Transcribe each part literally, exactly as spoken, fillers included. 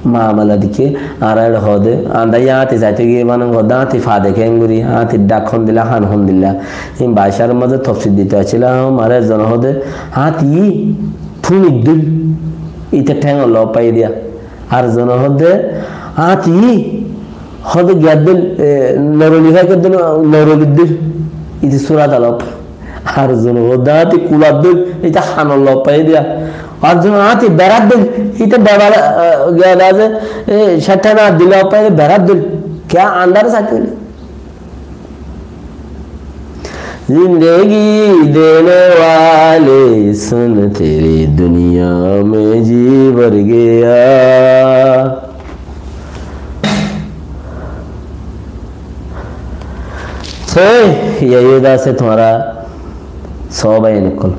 mamela dikké, añára ere hoóde, añára yá áñti saité giyé mane hoóde, áñti fade keéngorí, áñtir dhák hondilla, han hondilla. Hín baicár mazé tofsil dito accílam, añára ezzone hoóde, áñti fúnir dóil, íte théngor lót faiyé diya. Ar ezzone hoóde, áñti hoóde giyar dóil, e, noroli faikor dóil, norolir dóil, íte súrat lót. Ar zone hoóde áñti kular dóil, íte hanor lót faiyé diya. Ar zone áñti berár dóil, íte bebala, eh, giyá de asé, eh, cétthana dile lót faiyé berár dóil. Kiyá andar saité? زندگی دینے والے سن، تیری دنیا میں جی بھر گیا۔ Sói, yá, yá, dase tuáñra sóbai en ókkol.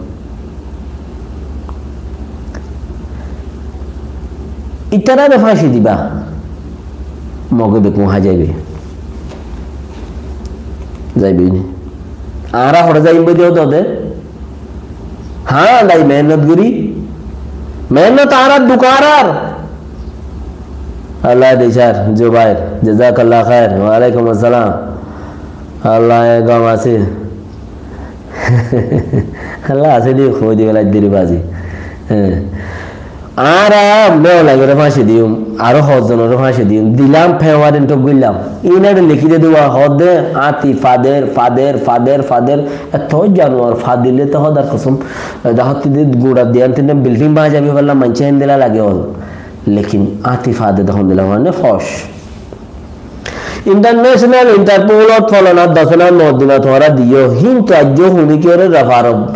Ítarare fáñci diba. Moge bekkún hái zaibe. Zaibe ni. Añára hore zaiyum boi de, de. Há, dai mehénnot gorí. Mehénnot añárar, duk añárar. Allah dicár, Zubair, jazakallah khair, wa alaikum assalam. Allah e gom asé. Allah asé de, hoi de, belai deri bazi. Hé. Añára Mewlai gore fáñci diyum, aró hozzonore fáñci diyum, dilam, fewar intok goillam. Inare lekí de duwa hoóde, áñti fader, fader, fader, fader, eto januar fadile to hodar kosum. Eda hotti de gura diyan tinna building bañzai féllam, maincé héndilla lage ol. Lekin áñti fade de hondilla mane foc. International Interpol-ot folanar dosonar moddima tuáñra diyó, híntu aijjó hunikiyóre refaro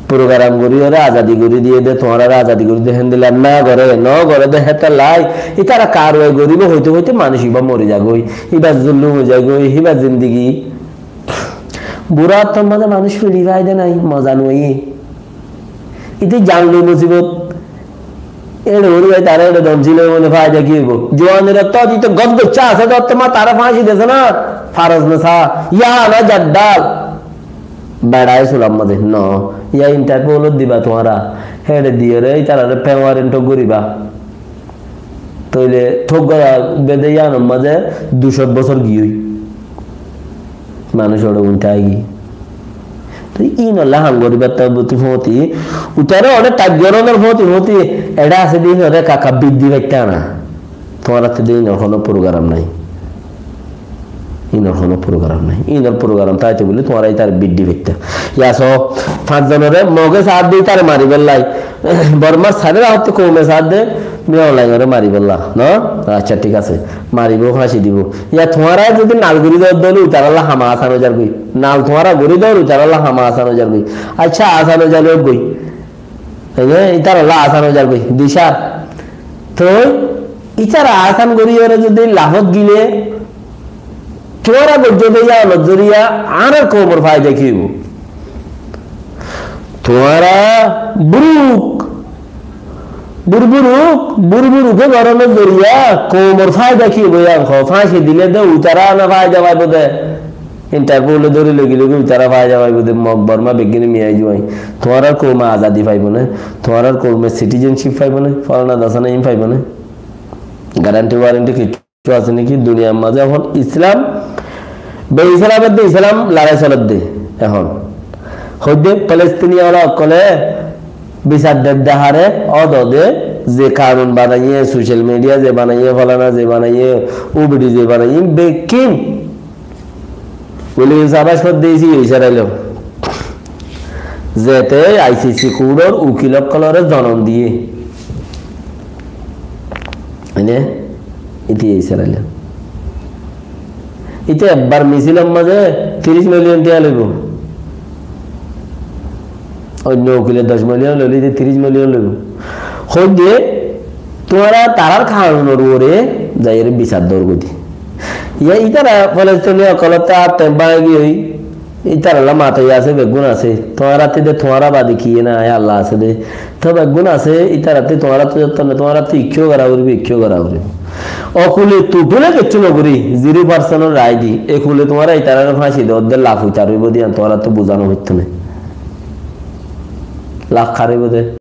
program goríyore azadi gorí diyé de, tuáñrare azadi gorí diyé, héndilla no goré, no goré de, hétolla ítara karwai goríbo hoite hoite manúic ibá mori zagói, ibá zullum ói zagói, ibá zindigi. Bura ottór mazé manúic firi fai de nái, moza nuaiyé. Íte zanloi musibot. Éçe gorí bái tará éçe domsil ói mane faida ki óibo? Juanir ottót íte gos goccá asé de ottót ma tará fáñci dese na, faros na sa, yá na jaddal. Beçaye sulam mazé, no. Yá Interpol-ot diba tuáñra. Héçe diyóre ítarare fewar intok goríba. Tóile thók gora bede yíanor mazé dui cót bosór giyói. Manúic óre uñtá aigí. Toi ínolla ham goríbar tabbuti fóti, utare óre taggoronor fóti fóti, eçé asé de ínore kaka biddi faittá na. Tuáñrattú de ínor hono program nai. Ínor hono program nai. Ínor program táito buli tuáñra ítare biddi faittá. Yá so, fañs zonore Moge saádde ítare maribálla. Bormar sairó rahottú koume saádde Mewlaingore maribálla. No? Accá, thík asé. Maribó, fáñci dibó. Yá tuáñra zodi nal gorí dór dóle itarálla ham asán ói zargói. Nal tuáñra gorí dór itarálla ham asán ói zargói. Accá, asán ói zargói. Ene, itarálla asán ói zargói. Dicá. Toi, ítara asán gorí óre zodi lafot gile, tuáñra goijjó de yíanor zoriya añárar koumor faida ki óibo? Tuáñra buruk, bur buruk, bur buruke goronor zoriya koumor faida ki óibo yían ho? Fáñci dile de uitará na faida faibo de. Interpole dóri loi gile uitará faida faibo de. Mog, Borma, beggúne miyai juai. Tuáñrar koume azadi faibo ne? Tuáñrar koume citizenship faibo ne? Folana dasana in faibo ne? Guarantee warranty ki Kessú asé niki duniyar mazé ehón Islam be Islam edde Islam lorai soledde ehón. Hoidde Palestiniya ola ókkole bisar dedde hare, ódode ze kanun banaiye, social media ze banaiye, folana ze banaiye, ubidi ze banaiye, bekkín William Sabash hoidde isi Israel o. Zete I C C court or ukil ókkolore zonom diye. Ene, iti Israel o. Ite ekbar misilor mazé tiríc million tiya loibo. Oinno ukile doc million loile ite tiríc million loibo. Hoidde, tuáñra tarar kanunor uore zaiyore bisar dor goi de. Ye itara Palestini ókkolotte ar tem báñgi ói, itaralla matai asé, beggún asé. Tuáñrattú de tuáñra bade kiyé nai, Allah asé de. Toi beggún asé, itarattú tuáñrattú jotto ne, tuáñrattú ikkó gora foribo, ikkó gora foribo. Okule tutule kiccú no gori, zero percent or rai di. Ekule tuáñra itarare fáñci do, de laf itar óibo de, yián tuáñrattú buzá no foitto ne. Laf kar óibo de.